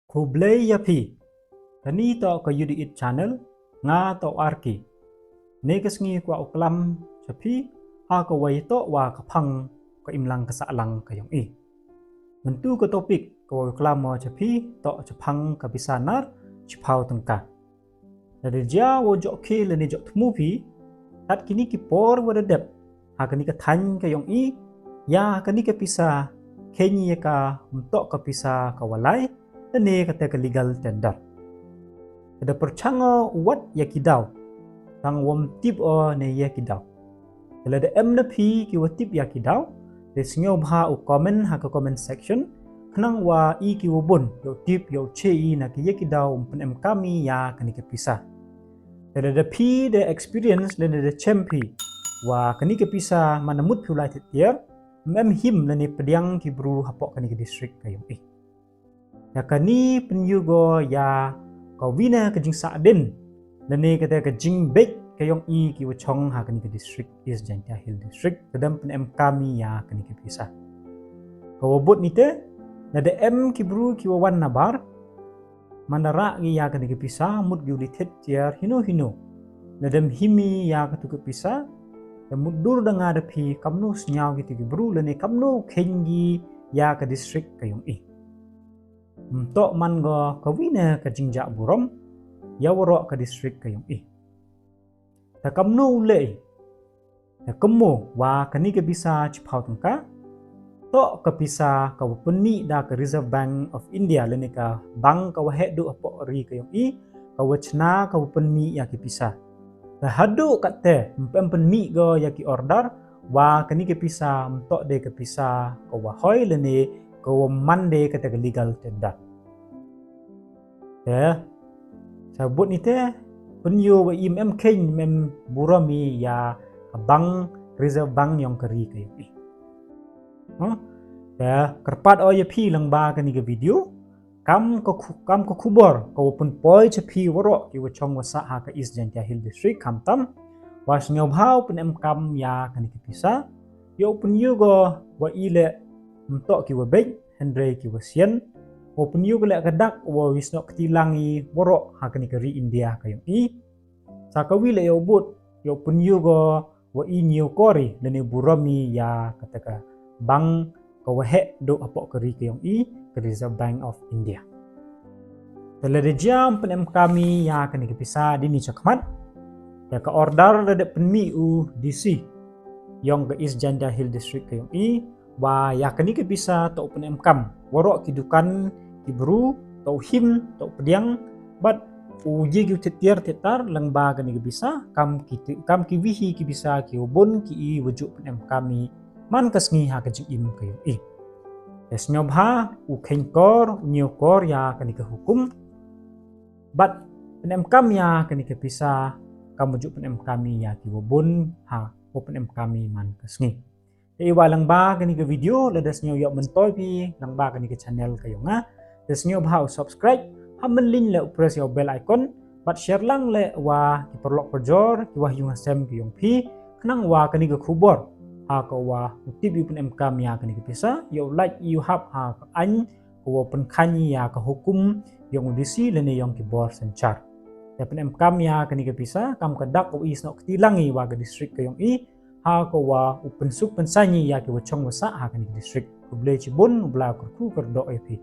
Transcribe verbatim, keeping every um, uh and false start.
Khublei ya phi. Kani toh ka U D It Channel, nga toh Arki. Ne ka sngi kwah u klam cha phi ha ka wai toh wa ka phang ka imlang ka sahlang ka yong i. Mynta ka topic ka wai u klam mo cha phi toh cha phang ka pisa nar chiphaw tyngka. Lada jia wow joh khih lane joh thmu phi, kat kini ki por wa da dep, ha kani ka thaiñ ka yong i, ya kani ka pisa, khein ya ka, ym toh ka pisa ka wa lai, lane kata ka legal tender. Ka da pyrchang o wat ya ki daw, tang wam tip o ne ya ki daw. Te lada em na phi ki wa tip ya ki daw, te sngewbha u comment ha ka comment section, khnang wa i ki wa bun, yow tip yow che i na ki ya ki daw ym pynemkam i ya kani ka pisa. Te lada phi da experience lane da chem phi wa kani ka pisa man da mut phi u lai thied tiar, ym em him lane pdiang ki bru hapoh kani ka district ka yong i. Ya kani pynyoo ko ya ka wi na ka jingsahdien, lane kata ka jingbeit ka yong i ki wa chong ha kani ka district, East Jaintia Hills District, ka da ym pynemkam i ya kani ka pisa. Ka wa bud ni te, lada em ki bru ki wa wan na bar, man da rah ki ya kani ka pisa, mut ki u li thied tiar hino hino, lada ym him i ya katu ka pisa, te mut dur da nga da phi kamno sñiaw ki tu ki bru, lane kamno khein ki ya ka district ka yong i. Ym toh man ko ka wi na ka jingjah burom ya waroh ka district ka yong i. Te kamno u leh i? Te kammo wa kani ka pisa chiphaw tyngka toh ka pisa ka wa pynmih da ka Reserve Bank of India, lane ka bank ka wa heh duh hapoh ri ka yong i, ka wa chna ka wa pynmih ya ki pisa. Te haduh katte ym pynmih ko ya ki order wa kani ka pisa ym toh de ka pisa ka wa hoi lane ka wa man de kata ka legal tender. Te, sa bud ni te, pynyoo wa i ym em khein, ym em burom i ya ka bank, Reserve Bank yong ka ri ka yong i. Te, kyrpad o ya phi lyngba kani ka video, kam ka khu-, kam ka khubor ka wa pynpoi cha phi waroh ki wa chong wa sah ha ka East Jaintia Hills District, khamtam wa sngewbha u pynemkam ya kani ka pisa, yow pynyoo ko wa i leh ym toh ki wa beit, hynrei ki wa sian, wow pynyoo ko leh ka dak wa wi snoh kti lang i waroh ha kani ka ri India ka yong i. Sa ka wi leh yow bud, yow pynyoo ko wa i ñiewkor i lane burom i ya kata ka bank ka wa heh duh hapoh ka ri ka yong i, ka Reserve Bank of India. Te lada jia ym pynemkam i ya kani ka pisa dini chakhmat, ya ka order lada pynmih u D C yong ka East Jaintia Hills District ka yong i, wa ya kani ka pisa toh u pynemkam waroh ki dukan, ki bru, toh u him, toh u pdiang, bad u ye ki u thied tiar thied tar lyngba kani ka pisa, kam ki ti-, kam ki wi hi ki pisa ki wa bun ki i wa ju pynemkam i man ka sngi ha ka jingim ka yong i. Te sngewbha u kheiñkor, u ñiewkor ya kani ka hukum, bad pynemkam ya kani ka pisa, kam wa ju pynemkam i ya ki wa bun ha, wa pynemkam i man ka sngi. Te i wa lyngba kani ka video, lada sngew yoh myntoi phi lyngba kani ka channel ka yong nga, te sngewbha u subscribe, ha mynliñ leh u press ya u bell icon, bad share lang leh wa ki paralok parajor, ki wa yung ha sem ki yong phi, khnang wa kani ka khubor ha ka wa u tip i u pynemkam ya kani ka pisa, yow lait i u hap ha ka aiñ ka wa pynkhan i ya ka hukum yong u D C lane yong ki bor synchar. Te pynemkam ya kani ka pisa, kam ka dak wa i snoh kti lang i wa ka district ka yong i, ha ka wa u pynsuk pynsaiñ i ya ki wa chong wa sah ha kani ka district. Khublei chibun, u Blai kyrkhu kyrdoh ya phi.